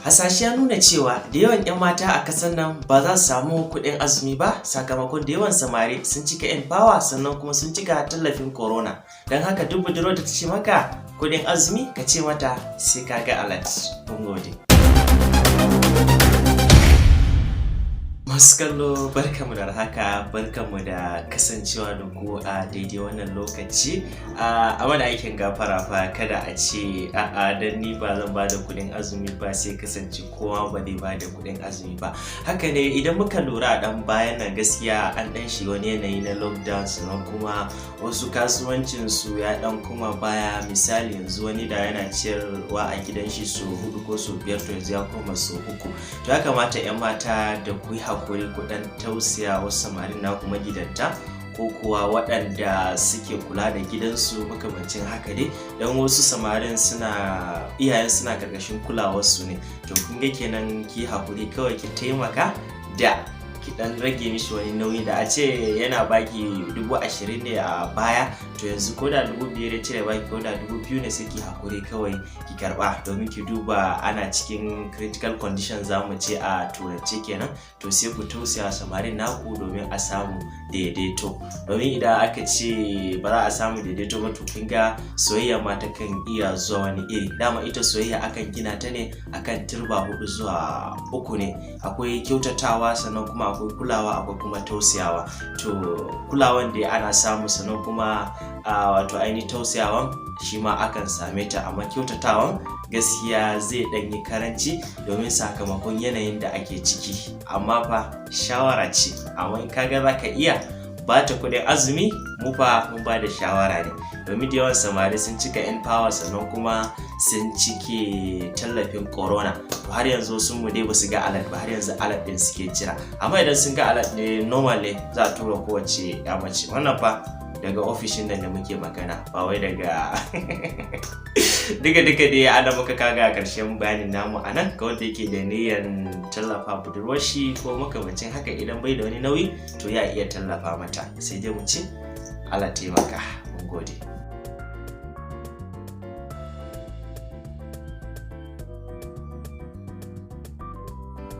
Hasashe ya nuna cewa da yawan 'yan mata a kasar nan ba za su samu kuɗin azumi ba, sakamakon da yawan samari sun cika N-Power, sannan kuma sun cika tallafin corona. Don haka duk budurwar da ta ce maka kuɗin azumi, ka ce mata sai ka ga alert. Mun gode. Masu kallo, barkamu da haka, barkamu da kasancewa da ku a daidai wannan lokaci. A wani aikin gafara fa, kada a ce a'a, dan ni ba zan ba da kuɗin azumi ba, sai kasance kowa ba zai ba da kuɗin azumi ba. Haka ne, idan muka lura a dan bayan nan, gaskiya an dan shiga wani yanayi na lockdown, sannan kuma wasu kasuwancin su ya dan kuma baya. Misali, yanzu wani da yana ciyarwa a gidan shi so hudu ko so biyar, to yanzu ya koma so uku. To ya kamata 'yan mata da ku yi hakuri, ku dan tausaya wasu samarin naku magidanta, ko kuwa waɗanda suke kula da gidansu, makamancin haka dai, don wasu samarin suna iyayen suna karkashin kulawarsu ne. To kun ga kenan, ki hakuri kawai, ki taimaka da ki dan rage mishi wani nauyi. Da a ce yana baki 20,000 ne a baya, to yanzu ko da 5,000 ya cire baki, ko da 2,000 ne, sai ki hakuri kawai ki karba, domin ki duba ana cikin critical condition, za mu ce a turance kenan. To sai ku tausaya samarin naku domin a samu daidaito, domin idan aka ce ba za a samu daidaito ba, to kin ga soyayya ma ta kan iya zuwa wani iri. Dama ita soyayya akan gina ta ne akan turba hudu zuwa uku ne: akwai kyautatawa, sannan kuma akwai kulawa, akwai kuma tausayawa. To kulawan da ana samu, sannan kuma wato ainihin tausayawan shi ma akan same ta, amma kyautatawan gaskiya zai ɗan yi karanci domin sakamakon yanayin da ake ciki. Amma fa shawara ce, amma in kaga za ka iya ba ta kuɗin azumi, mu fa mun ba da shawara ne, domin da yawan samari sun cika N-Power, sannan kuma sun cike tallafin corona. To har yanzu sun mu dai basu ga alert ba, har yanzu alert din suke jira. Amma idan sun ga alert ne, normal ne za a tura kowace ya mace. Wannan fa daga ofishin nan da muke magana, ba wai daga duka duka dai. Ana muka kaga karshen bayanin namu a nan. Ga wanda yake da niyyar tallafa budurwar shi ko makamancin haka, idan bai da wani nauyi, to ya iya tallafa mata. Sai dai mu ce Allah taimaka. Mun gode.